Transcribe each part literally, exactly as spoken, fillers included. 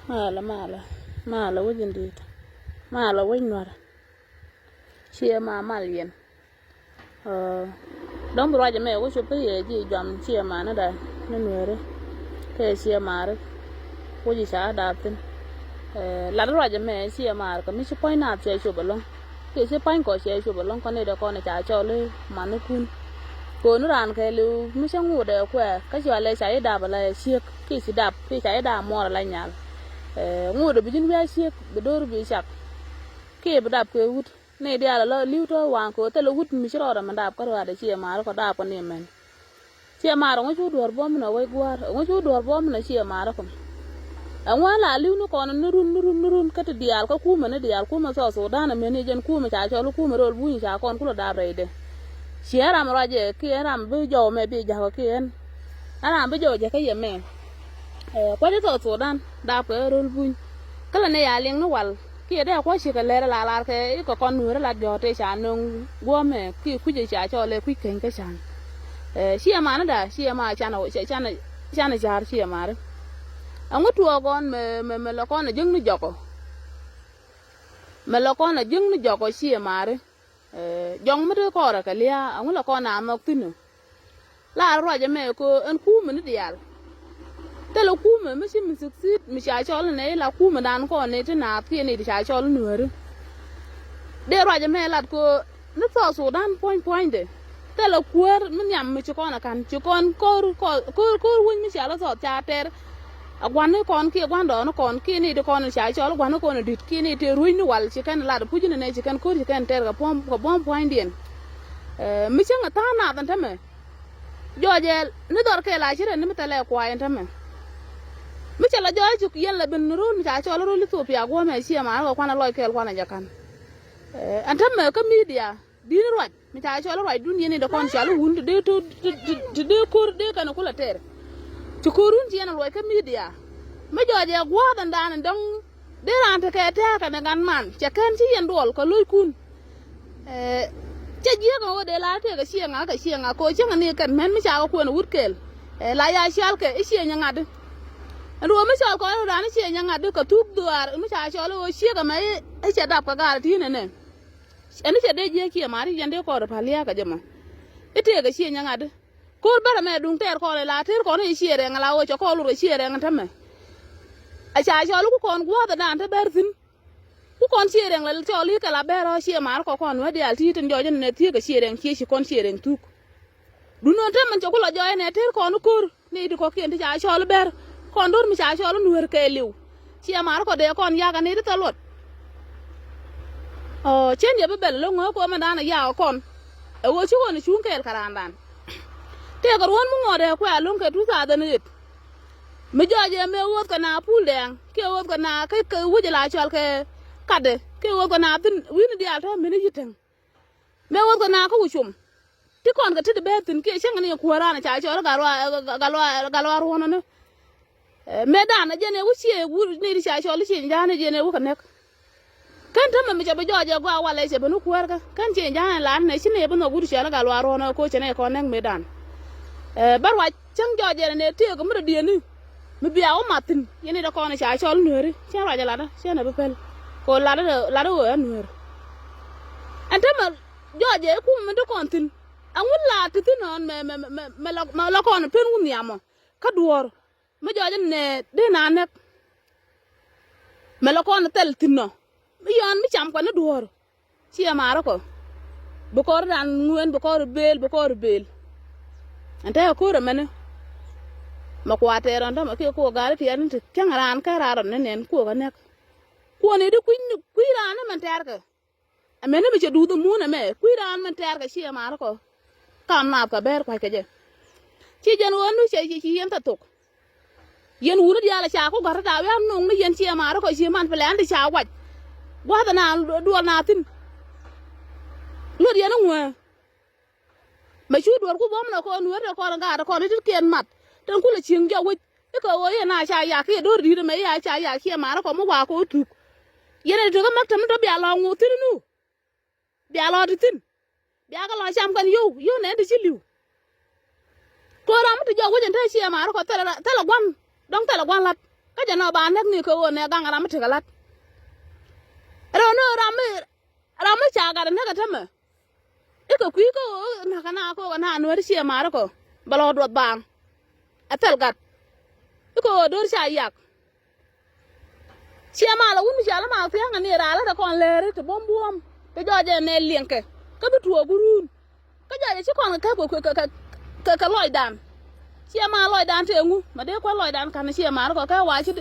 Malɛ, malɛ, malɛ wec in di̱i̱t. Malɛ wec nuäärä. Ciɛ ma mal yɛn. Ɛ, dɔ̱ŋ bi ruac ɛmɛ wec cop kä yɛ ji̱ juam ciɛ ma ni da ni nuääri. Kɛ ciɛ maari. Wec i̱ ca daap thi̱n. Ɛ, lat ruac ɛmɛ ciɛ maar kɛ mi ci pua̱ny naath cɛ cop ɛlɔ̱ŋ. Kiɛ ci pa̱ny kɔ cɛ cop ɛlɔ̱ŋ kɔn i̱ dee kɔn i̱ ca cɔl i̱ manikun. Kööni raan kɛɛliw mi cä ŋuudɛ kuɛ kä cɔalɛ ca i̱ dap ala ciek kiɛ ci dap kiɛ ca i̱ dap muɔɔr ala nyal. Ɛ, ŋuudɛ bi ji̱n wi̱i̱ a ciek bi do̱r bi cak. Kiɛ bi dap kɛ wut ni diaal ala li̱w tɔ̱ waŋ köö thilɛ wut mi ci rɔɔdɛ mi dap kä ruaadɛ ciɛ maar kɔ dap kɔ ni mɛn. Ciɛ maar ɛŋu cu duɔ̱ɔ̱r buɔ̱m ni wec gua̱a̱r ɛŋu cu duɔ̱ɔ̱r buɔ̱m ni ciɛ maar kɔ. Ɛŋu ɛn la li̱w ni kɔn ni run ni run ni run kä ti diaal kä kumɛ ni diaal kumɛ South Sudan ɛmɛn i̱ jɛn kumɛ ca cɔl i̱ kumɛ ro̱l buny ca kɔn kulɛ daap rɛydɛ. Ciɛ ram ruacɛ kiɛ ram bi jɔw mɛ bi ja̱k kiɛ ɛn. Ɛn ram bi jɔw jɛ kä yɛ mɛ. Ɛ, kua̱c i̱ South Sudan daap kɛ ro̱l buny. Kä lɛ ni ya liŋ ni wal kiɛ dee kua̱c cikɛ lɛr la lar kɛ i̱ kɛ kɔn nueeri lat jɔ̱ɔ̱t tëë ca nöŋ guɔ̱mɛ kiɛ kui̱c i̱ ca cɔl ɛ kui̱c keny kä ca̱ŋ. Ɛ, ciɛ mani da ciɛ ma canɛ canɛ canɛ ca̱r ciɛ mari. Ɛŋu tuɔɔk ɣɔn mɛ mɛ mɛ lɛ kɔn ɛ jiäk ni jɔkɔ. Mɛ lɛ kɔn ɛ jiäk ni jɔkɔ ciɛ mari. Ɛ, jɔŋ mi te kɔrɛ kɛ lia̱a̱ ɛŋu lɛ kɔn a nhɔk thi̱n ɔ. Lar ruac ɛmɛ kɛ ɛn kumɛ ni diaal. Thilɛ kumɛ mi ci mi succeed mi ca cɔl inɛ ila kumɛ dan kɔn ni ti naath kiɛ ni ti ca cɔl inuääri. Dee ruac ɛmɛ lat kɛ ni South Sudan puɔ̱ny puɔ̱nydɛ. Thilɛ kuäär mi nhiam mi ci kɔn ɛ ka̱n ci kɔn ko̱r ko̱r ko̱r ko̱r wec mi ca lɔ South ca tɛr. A gua̱n ni kɔn kiɛ gua̱n dɔɔn ni kɔn kiɛ ni ti kɔn ca cɔl gua̱n ni kɔn di̱t kiɛ ni ti ruec ni wal ci kɛn lat puc ni nɛ ci kɛn ko̱r ci kɛn tɛr kɛ buɔ̱m kɛ buɔ̱m pua̱nydiɛn. Ɛ, mi cäŋ a tha̱a̱ŋ nath ɛn tämɛ. Jɔɔcɛ ni dhɔr kɛɛl a ci rɛn ni mi thɛlɛ kuay ɛn tämɛ. Mi cɛ la jɔɔc ci yɛn la ben ni ro̱l mi ca cɔl ro̱l Ethiopia guɔ̱mɛ ciɛ ma̱a̱n kɛ kuan a lɔc kɛɛl kuan a jɛ ka̱n. Ɛ, ɛn tämɛ kä media. Di̱t ni ruac mi ca cɔl i̱ ruacdun yɛn i̱ dee kɔn cɔal i̱ wun ti dee to ti- ti- ti dee ko̱r dee kɛn kulɛ tɛr. Ci ko̱run ci yɛn a luɔc kä media. Mi jɔɔc ɛ gua̱a̱th ɛn da̱a̱n ɛn dɔ̱ŋ dee raan tekɛ tɛ̱̈ɛ̱̈ kɛn ɛ gan man cɛ kɛn ci yɛn duɔl kɛ lo̱ckun. Ɛ, cɛ jiääk ɛn ɣöö dee la tëëk ɛ cieŋ ŋa kɛ cieŋ ŋa kɛ ɣöö cieŋ ɛ ni kɛn mɛn mi ca kɛ kuɛn ɛ wut kɛɛl. Ɛ, la ya cial kɛ i̱ cieŋ ɛ ŋa̱t. Ɛn ruɔ̱ɔ̱m mi cɔɔl kɔn ɛ raan i̱ cieŋ ɛ ŋa̱t kɛ thuk dhuaar mi ca cɔl i̱ ɣöö ciek ɛmɛ i̱ cɛ dap kɛ gaar ɛ ti̱i̱n ɛnɛ. Ɛn i̱ cɛ dee jiääk ciɛ ma̱a̱r i̱ yɛn dee kɔɔr ɛ pa̱l lia̱a̱k ɛ jɛ mɔ. I̱ tëëk ɛ ciɛ nyɛ ŋa̱t. Ko̱r bärɛ mɛ duŋ tɛɛr kɔn ɛ la tëër kɔn i̱ ciɛ rɛŋ ɛ la ɣöö cɛ kɔɔl wut ɛ ciɛ rɛŋ ɛ tämɛ. Ɛ ca cɔl i̱ ku kɔn gua̱a̱th ɛ daan te bɛr thi̱n. Ku kɔn ciɛ rɛŋ la cɔl i̱ kɛ la bɛr ɔ ciɛ ma̱a̱r kɔ kɔn wä diaal ti̱i̱ tin jɔɔc ɛn ɛ thiëëk ɛ ciɛ rɛŋ ciɛ ci kɔn ciɛ rɛŋ thuk. Duundɛ ɣän te min cɛ ku la jɔɔc ɛn ɛ tëër kɔn i̱ ko̱r ni ti kɔ̱kiɛn ti ca cɔl i̱ bɛr kɔn do̱r mi ca cɔl i̱ nueer kɛɛliw. Ciɛ ma̱a̱r kɔ dee kɔn yak ani ti thɔl luɔt. Ɔ, cien yɛ bi bɛl lo̱ŋ ɣä kuɔmɛ da̱a̱n a yak kɔn. Ɛ ɣöö ci ɣɔn i̱ cuŋ kɛɛl kɛ raandan. Tëëkɛ ruɔ̱n mi ŋuɔ̱t ɛ kuɛ a lo̱ŋ kɛ two thousand eight. Mi jɔɔc ɛ mëë ɣööth kɛ na pul dɛɛŋ kiɛ ɣööth kɛ na kä kɛ wi̱c la cɔal kɛ katdɛ kiɛ ɣööth kɛ na thi̱n wi̱ni diaal te mini yi̱ täŋ. Mëë ɣööth kɛ na kä wi̱c com. Ti kɔn kɛ tet bɛɛr thi̱n kiɛ cäŋ ni kuäär raan ca cɔɔl gal wa gal wa gal wa ruɔ̱n ni. Ɛ, mëë dan a jɛn ɛ wä ciɛ wut ni ti ca cɔɔl i̱ ciɛ ja̱a̱n ɛ jɛn ɛ wä kɛ näk. Kɛn tämɛ mi cɛ bi jɔɔc ɛ gɔaa walɛ cɛ bi ni kuäär kä kɛn ciɛ ja̱a̱n ɛ la̱a̱n ɛ ci ni ɛ bi nhɔk wut cɛ ni gal wa ruɔ̱n ɛ ko̱ cɛ ni ɛ kɔn näk mëë dan. Ɛ, bä ruac cäŋ jɔɔc ɛ ni tëëk mi rɔ diɛni. Mi bia wä mat thi̱n yɛn i̱ dee kɔn i̱ ca cɔl nueeri cɛn ruac ɛ latdä cɛn ɛ bi pɛl. Kɛ ɣöö latdä latdä ɣöö ɛ nueer. Ɛn tämɛ jɔɔc ɛ i̱ kumɛ mi dee kɔn thi̱n. Ɛŋu la ti thi̱n ɣän mɛ mɛ mɛ mɛ lɔ mɛ lɔ kɔn pen wun nhiamɔ. Kä duɔ̱ɔ̱r mi jɔɔc ɛn nɛ dee na näk. Mɛ lɔ kɔn thɛl thi̱n ɔ mi yɔ̱ɔ̱n mi cam kɔn ni duɔ̱ɔ̱r. Ciɛ ma̱a̱r kɔ bi kɔr dan ŋueen bi kɔr beel bi kɔr beel. Ɛn te ko̱r ɛmɛni. Mɛ kua̱r tɛɛr ɔn tämɛ kiɛ kuɔ ga̱a̱r tiɛɛr ni ti cäŋ raan kä raar ɔn ni nɛn kuɔ kɛ näk. Kuɔni di kui̱ kui̱ raan ni mɛn tɛɛr kɛ. Ɛmɛni mi cɛ duuth mun ɛmɛ kui̱ raan mɛn tɛɛr kɛ ciɛ ma̱a̱r kɔ. Kam naath kɛ bɛɛr kua̱c kɛ jɛ. Ci jɛn ɣöö nu cɛ ci ci yɛn thɛ thok. Yɛn wuni diaal ca ku gɔ̱r da wiaa nuŋ ni yɛn ciɛ ma̱a̱r kɔ ci man pɛlɛ ɛn ti ca wac. Gua̱th na duɔl na thi̱n. Luɔt yɛn iŋuɛ. Mɛ cu duɔr ku buɔ̱m nɔ kɔn nueer tɛ kɔn gaat kɔn i̱ tit kiɛn mat. Tɛn kulɛ cieŋ jɔk wec i̱ kɛ ɣöö yɛn a ca yak kiɛ do̱r di̱t ɛmɛ i̱ a ca yak ciɛ ma̱a̱r kɔ mi waak kɛ wä thuk. Yɛn ɛ ti tek kä mäk tɛm tɔ bia lɔ̱ŋ ŋu thi̱n nu. Bia lɔ ti thi̱n. Bia kɛ lɔ cam kɛn yio̱w yio̱w nɛn ti ci li̱w. Kɛ ɣöö ram mi ti jɔk wec ɛn te ciɛ ma̱a̱r kɔ thilɛ ra- thilɛ gua̱n. Dɔ̱ŋ thilɛ gua̱n la̱t. Kä jɛ nɔ ba näk ni kɛ ɣöö nɛ gaŋ ram mi tekɛ la̱t. Rɛw ni ram mi, ram mi ca gat ɛ näk ɛ tämɛ. I̱ kɛ kui̱ kä ɣöö na̱k kɛ na kɛ ɣöö kɛ na nueeri ciɛ ma̱a̱ri kɔ bɛ lɔ duɔth baaŋ. Ɛ thil gat. I̱ kɛ ɣöö do̱r ca yak. Ciɛ mal a wun mi ca lä mak thia̱a̱ŋ ani raal kä kɔn lɛɛri ti buɔ̱m buɔ̱m. Ti jɔɔc ɛn ɛ liɛŋkɛ kä bi tuɔɔk bi ruun. Kä jɔɔc ɛ ci kɔn kɛ kɛ kɛ kɛ lɔcdan. Ciɛ mal lɔcdan tëë ŋu ma dee kua̱r lɔcdan ka̱n ciɛ mal kɔ kɛ wa ci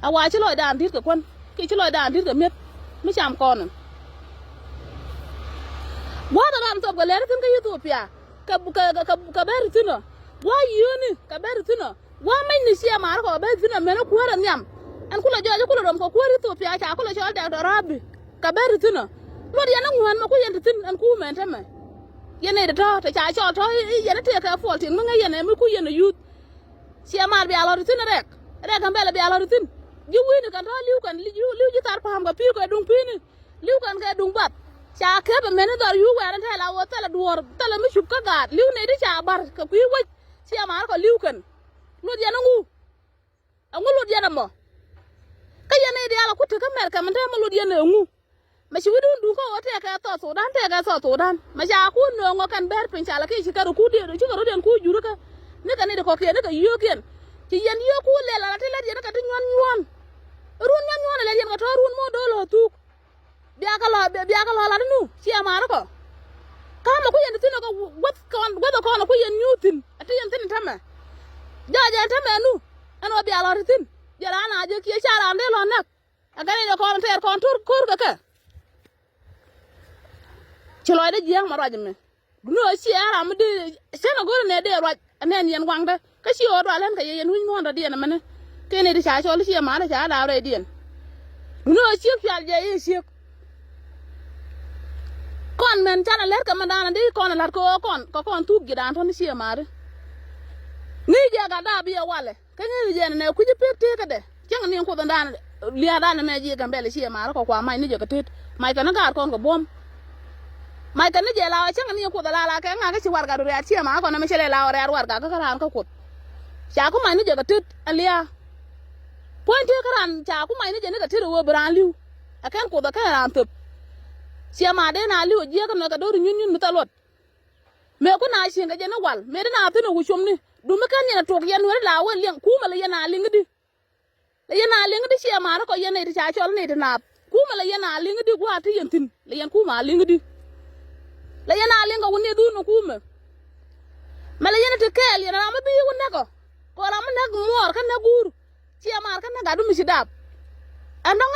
a wa ci lɔcdan di̱t kɛ kuän kiɛ ci lɔcdan di̱t kɛ mi̱eth mi cam kɔn. Gua̱a̱th ɛ ram thop kɛ lɛɛri thi̱n kä Ithiopia kɛ kɛ kɛ kɛ bɛr thi̱n ɔ. Gua̱a̱th yio̱o̱ni kɛ bɛr thi̱n ɔ. Gua̱a̱th mecni ciɛ ma̱a̱r kɔ ben thi̱n ɛ men ɛ kuäär ɛ nhiam. Ɛn kulɛ jɔɔc ɛ kulɛ rɔm kɛ kuäär Ithiopia ca kulɛ cɔl dɛk dɔ̱ra̱a̱bi. Kɛ ben ri thi̱n ɛ luɔt yɛn ɛ ŋuään mɛ ku yɛn ti thi̱n ɛn kuumɛ ɛn tämɛ. Yɛn nɛy ti tɔ̱ te ca cɔl tɔ̱ i̱ yɛn ɛ tëëkɛ puɔl tiŋ mi ŋäc yɛn ɛ mi ku yɛn ɛ yuth. Ciɛ ma̱a̱r bia lɔr ti thi̱n ɛ rɛk rɛk kɛn bɛl ɛ bia lɔr ti thi̱n. Ji̱ wi̱i̱ni kɛn tɔ̱ li̱w kɛn li̱w ji̱ thar pa̱a̱m kɛ pi̱i̱ kɛ duŋ pi̱i̱ni. Li̱w kɛn kɛ duŋ bath ca kep ɛ men i̱ dhɔr yuuth wɛɛr ɛn tɛl a ɣöö thɛlɛ duɔ̱ɔ̱r thɛlɛ mi cup kä gaat li̱w nɛy ti ca bar kɛ kui̱ wec. Ciɛ ma̱a̱r kɔ li̱w kɛn. Luɔt yɛn ɛŋu? Ɛŋu luɔt yɛn ɛmɔ? Kä yɛn nɛy diaal ɛ ku tekä Mɛrkɛ min te mɛ luɔt yɛn ɛŋu? Mɛ ci wi̱cdun duŋ kä ɣöö tëëkɛ South Sudan tëëkɛ South Sudan mɛ ca ku nööŋ ɔ kɛn bɛɛr piny ca lɛ ki ci kɛ rɔ ku dieen ci kɛ rɔ dieen ku jurä kä. Ni kɛ nɛy ti kɔkiɛn ni kɛ yio̱o̱kiɛn ci yɛn yio̱o̱k ku lɛl ala ti lät yɛn kɛ ti nyuɔ̱n nyuɔ̱n. Run nyuɔ̱n nyuɔ̱n ɛ lät yɛn kɛ tɔ̱ run mo̱o̱r do̱l ɛ thuk. Biakɛ lɔ biakɛ lɔ lat nu ciɛ ma̱a̱r kɔ. Ka̱mɛ ku yɛn ti thi̱n ɛ kɛ guäth kɔn guäth ɛ kɔn ɛ ku yɛn nyuuth thi̱n ɛ ti yɛn thi̱n tämɛ. Jɔɔc ɛn tämɛ nu ɛn ɣöö bia lɔ ti thi̱n. Jɛ raan a jɛ kiɛ ca raan dee lɔ näk. Ɛ kɛn i̱ jɛ kɔn tɛɛr kɔn to̱r ko̱r kɛ kɛ. Ci lɔcdä jiääk mɛ ruac ɛmɛ. Duŋni ɣöö ciɛ ram mi dee cän a go̱r inɛ dee ruac anɛn yɛn waŋdä kä ci ɣöö dual ɣän kɛ yɛ yɛn wi̱c muɔ̱ɔ̱n dɔ̱diɛn ɛmɛni. Kɛn i̱ ti ca cɔl i̱ ciɛ ma̱a̱n i̱ ca daap rɛydiɛn. Duŋni ɣöö ciek pial jɛ i̱ ciek. Kɔn mɛn canɛ lɛr kɛ mɛn daanɛ di kɔn ɛ la̱t kɛ ɣöö kɔn kɛ kɔn thuk ji̱ daan tɔ̱ni ciɛ ma̱a̱ri. Ŋi̱i̱c jɛ gat daap i̱ ɛ walɛ. Kä ŋi̱i̱c jɛ nɛ kui̱ci pek tekädɛ cäŋ ni kuoth ɛn daan lia̱a̱ daan ɛmɛ ji̱ Gambɛl i̱ ciɛ ma̱a̱ri kɔ kua mac ni jɛ kɛ tet. Mac kɛn ni gaat kɔn kɛ buɔ̱m. Mac kɛn ni jɛ la cäŋ ni kuoth ala la kɛ ŋa̱k kä ci warɛgak du rɛ̈ɛ̈t ciɛ ma̱a̱ri kɔn ɛmɛ cɛ lɛ la rɛ̈ɛ̈t warɛgak kä kä raan kä kuoth. Ca ku mac ni jɛ kɛ tet ɛ lia̱a̱. Puɔ̱ny tek kä raan ca ku mac ni jɛ ni kɛ tet ɛ wee bi raan li̱w. Ɛ kɛn kuoth ɛ kɛn raan thöp. Ciɛ ma̱a̱ dee na li̱w ɛ jiɛk kɛ nɔ kɛ do̱r inyuny nyuny mi thil luɔt. Mëë ku na cieŋ kɛ jɛ ni wal mëë di na thi̱n ɛ wu com ni. Dumi kɛn yɛn ɛ tuɔk yɛn nueeri la wee liɛŋ kumɛ lɛ yɛn a liŋ di. Lɛ yɛn a liŋ di ciɛ ma̱a̱ri kɔ yɛn nɛy ti ca cɔl nɛy ti naath. Kumɛ lɛ yɛn a liŋ di gua̱a̱r ti yɛn thi̱n lɛ yɛn kumɛ a liŋ di. Lɛ yɛn a liŋ kɛ wun ni dhun ni kumɛ. Mɛ lɛ yɛn ti kɛɛl yɛn ram mi bi wun näk ɔ. Kɔ ram mi näk muɔɔr kä näk guur. Ciɛ ma̱a̱r kä näk gat du mi ci dap. Ɛn dɔ̱ŋ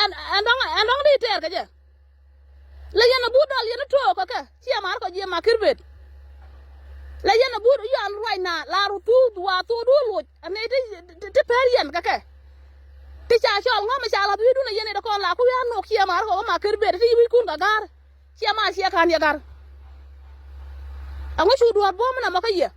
ɛn ɛn dɔ̱ŋ ɛn dɔ̱ŋ di tɛɛr kɛ jɛ. Lɛ yɛn a but dɔl yɛn a to̱o̱k kɛ kɛ ciɛ ma̱a̱r kɔ jiɛ makir bet. Lɛ yɛn a but yɔan ruac na la ru thuuth wa thuuth du loc a nɛy ti ti pɛr yɛn kɛ kɛ. Ti ca cɔl ŋɔ̱m ca lath wi̱i̱dun a yɛn ɛ dee kɔn la ku wi̱i̱ a nok ciɛ ma̱a̱r kɔ kɛ makir bet ti wi̱i̱kun kɛ ga̱r. Ciɛ ma̱a̱r ciɛ ka̱n yɛ ga̱r. Ɛŋu cu duɔ̱ɔ̱r buɔ̱m min ɛmɔ kä yɛ.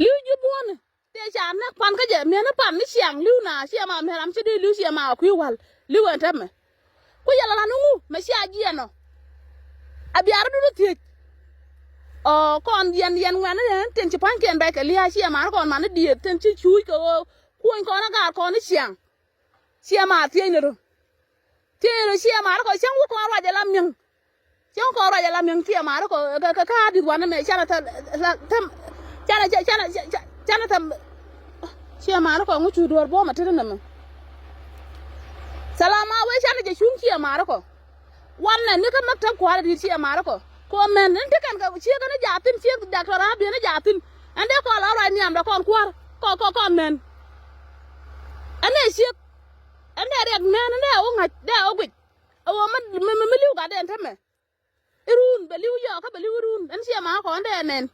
Li̱w ji̱ buɔ̱ni. Tëë ca näk pan kä jɛ mi̱eeni pan ni ciaŋ li̱w na ciɛ ma mi̱eram ci dee li̱w ciɛ ma kui̱ wal li̱w ɛn tɛmɛ. Ku yɛl ala ni ŋu mɛ cia jiɛn ɔ. A biarä duni thiec. Ɔ kɔn yɛn yɛn ŋuɛn ni yɛn tin ci pa̱nykiɛn bɛc kɛ lia̱a̱ ciɛ ma ni kɔn ma ni diëëth tin ci cuuc kɛ ɣöö kuɔny kɔn a gaar kɔn ni ciaŋ. Ciɛ ma thiecni rɔ. Thiecni rɔ ciɛ maari kɔ cäŋ wä kɔn ruac ala mi̱eŋ. Cäŋ kɔn ruac ala mi̱eŋ ciɛ maari kɔ kɛ kɛ kä adith wanɛ mɛ canɛ thɛm canɛ canɛ canɛ thɛm. Ciɛ maari kɔ ŋu cu duɔ̱ɔ̱r buɔ̱m a tet nɛmɛ. Thalam a wee canɛ jɛ cuŋ ciɛ maari kɔ. Wanɛ ni kä maktab kua̱r a di̱i̱t ciɛ maari kɔ. Kɔ mɛn ni ti kɛn kɛ ciek ni jathin ciek daktor a bieni jathin. Ɛn dee kɔn la ruac nhiam dɔ kɔn kua̱r kɔ kɔ kɔn mɛn. Ɛn dee ciek. Ɛn dee riɛk mɛn ɛn dee wä ŋa̱c dee wä guic. Ɛ wä mi mi mi li̱w gat dee ɛn tämɛ. Irun bɛ li̱w yɔɔk kä bɛ li̱w irun ɛn ciɛ ma kɔn dee nɛn.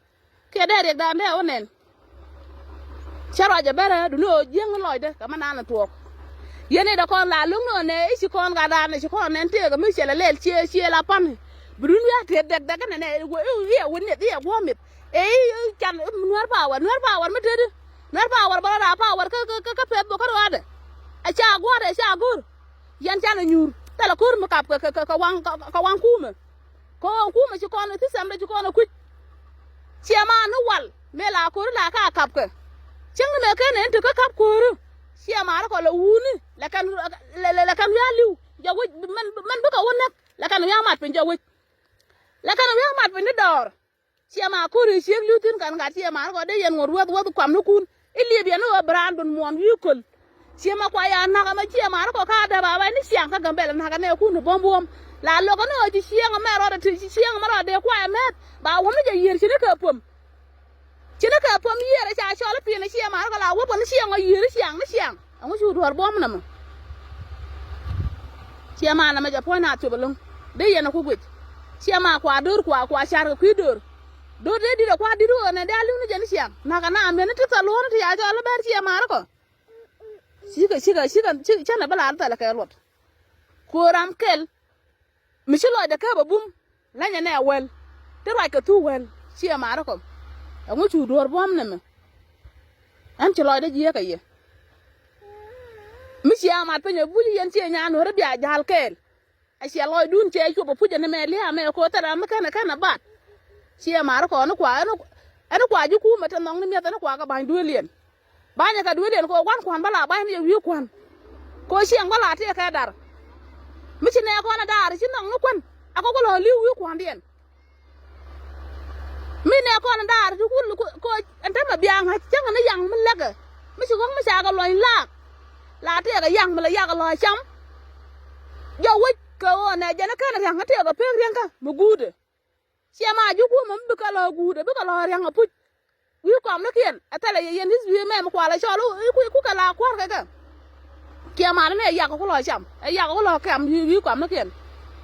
Kiɛ dee riɛk dan dee wä nɛn. Cä ruac ɛ bärɛ duni ɣöö jiäŋ lɔcdɛ kɛ mi naan ɛ tuɔɔk. Yɛn i̱ dɛ kɔn la lo̱ŋ ni ɣän ɛ i̱ ci kɔn gat dan ɛ ci kɔn nɛn tëëk ɛ mi ciɛ lɛ lɛl ciɛ ciɛ la pa̱n. Bi dun wi̱i̱ a tëë dɛk dɛk kɛnɛ nɛ i̱ ɛ wä nieth i̱ ɛ guɔ̱ɔ̱m mieth. Ɛ i̱ can nuɛr pawɛr nuɛr pawɛr mi tëëdi. Nuɛr pawɛr bä rɔ raa pawɛr kä kä kä peth bä kä rɔaadɛ. Ɛ ca gua̱a̱r ɛ ca go̱r. Yɛn canɛ nyuur thilɛ ko̱r mi kap kɛ kɛ kɛ waŋ kɛ waŋ kuumɛ. Kɛ ɣöö kuumɛ ci kɔn ɛ thi thɛmdɛ ci kɔn ɛ kui̱c. Ciɛ ma ni wal mëë la ko̱ri la ka kap kɛ. Cäŋ ni mɛ ken ɛn ti kä kap ko̱o̱ri. Ciɛ maari kɔ lɛ wuni lɛ kɛn, lɛ, lɛ, lɛ kɛn wiaa li̱w jɛ wec mɛn, mɛn bikɛ wä näk lɛ kɛn wiaa mat piny jɛ wec. Lɛ kɛn wiaa mat piny ni dɔɔr. Ciɛ ma ko̱ri ciek li̱w thi̱n kɛn gat ciɛ maari kɔ dee yɛn ŋuɔ̱t wäth wäth kuam ni kun. I̱ liep yɛn ni ɣöö bi raan dun muɔ̱ɔ̱n wi̱i̱ köl. Ciɛ ma kua ya na̱k ɛmɛ ciɛ maari kɔ ka dee ba wɛc ni ciaŋ kä Gambɛl na̱k ɛnɛ kun ni buɔ̱m buɔ̱m. La lo̱k ɛn ɣöö ci cieŋ ɛmɛ rɔɔdɛ ti ci cieŋ ɛmɛ rɔɔdɛ kuayɛ mɛth ba wä mi jɛ yiër ci ni kɛ puɔ̱m. Ci ni kɛ puɔ̱m yiëër ɛ ca cɔl i̱ pi̱n ɛ ciɛ maari kɔ la wäpä ni ciɛ ŋɔ yiëër i̱ ciaŋ ni ciaŋ. Ɛŋu cu duɔ̱ɔ̱r buɔ̱m nɛmɛ? Ciɛ ma nɛmɛ jɛ puɔ̱ny na thiop ɛlɔ̱ŋ. Dee yɛn ɛ ku guic. Ciɛ ma kua do̱r kua kua car kɛ kui̱ do̱r. Do̱r dee di̱t ɛ kua di̱t ɣöö nɛ dee a li̱w ni jɛ ni ciaŋ. Na̱k ɛ na mi̱en ni ti thal luɔ̱ɔ̱n ti ca cɔl i̱ bɛr ciɛ maari kɔ. Cikɛ, cikɛ, cikɛ, cikɛ, cänɛ bä la ti thal kɛ luɔt. Ko̱o̱r ram kɛl. Mi ci lɔcdɛ kääp a bum. Leny ɛnɛ a wäl. Ti ruac kɛ thuk wäl. Ciɛ maari kɔ. Ɛŋu cu duɔ̱ɔ̱r buɔ̱m nɛmɛ? Ɛn ci lɔcdɛ jiääk kɛ yɛ. Mi ciɛ a mat piny a buc yɛn ciɛ nyan nuɔ̱rä bia ja̱l kɛɛl. A ciɛ lɔcdun cɛ cuɔp a puc ɛn ɛmɛ lia̱a̱ mɛ ko̱ thɛr ram mi kɛn ɛ kɛn ɛ bat. Ciɛ maari kɔ ɛn kua, ɛn, ɛn kua ji̱ kumɛ te nhɔk ni mi̱eth ɛn kua kɛ ba̱ny duëëliɛn. Banyɛ kɛ duëëliɛn kɛ ɣöö gua̱n kua̱n bä la bany ni jɛ wi̱i̱ kua̱n. Kɛ ɣöö ciɛŋ bä la tëëkɛ dar. Mi ci nɛɛkɔn ɛ daar ci nhɔk ni kuän. A kɔ ku lɔ li̱w wi̱i̱ kua̱ndiɛn. Mi nɛɛkɔn ɛ daar ti ku kɛ ɣöö ɛn täämɛ biaŋ ɛ cäŋ ni yaŋ mi läkɛ. Mi ci ɣɔ̱k mi ca kɛ luɔ̱ny laak. La tëëkɛ yaŋ mi la yak lɔ cam. Jɔw wec kɛ ɣöö nɛ jɛn ɛ kɛn ria̱ŋ ɛ tëëkɛ pek ria̱ŋkä mi guutdɛ. Ciɛ ma ji̱ kumɛ mi bikɛ lɔ guutdɛ bikɛ lɔ ria̱ŋ ɛ puc. Wi̱i̱ kɔamnikiɛn ɛ thilɛ yɛ yɛn history mɛ mi kualɛ cɔl i̱ ku, i̱ ku kɛ la kua̱r kɛ kɛ. Kiɛ man ni ɛ yak ku lɔ cam ɛ yak ku lɔ kɛm wi̱i̱, wi̱i̱ kɔamnikiɛn.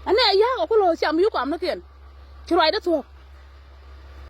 Ɛn ɛ yak ku lɔ cam wi̱i̱ kɔamnikiɛn. Ci ruacdä thuɔ̱k.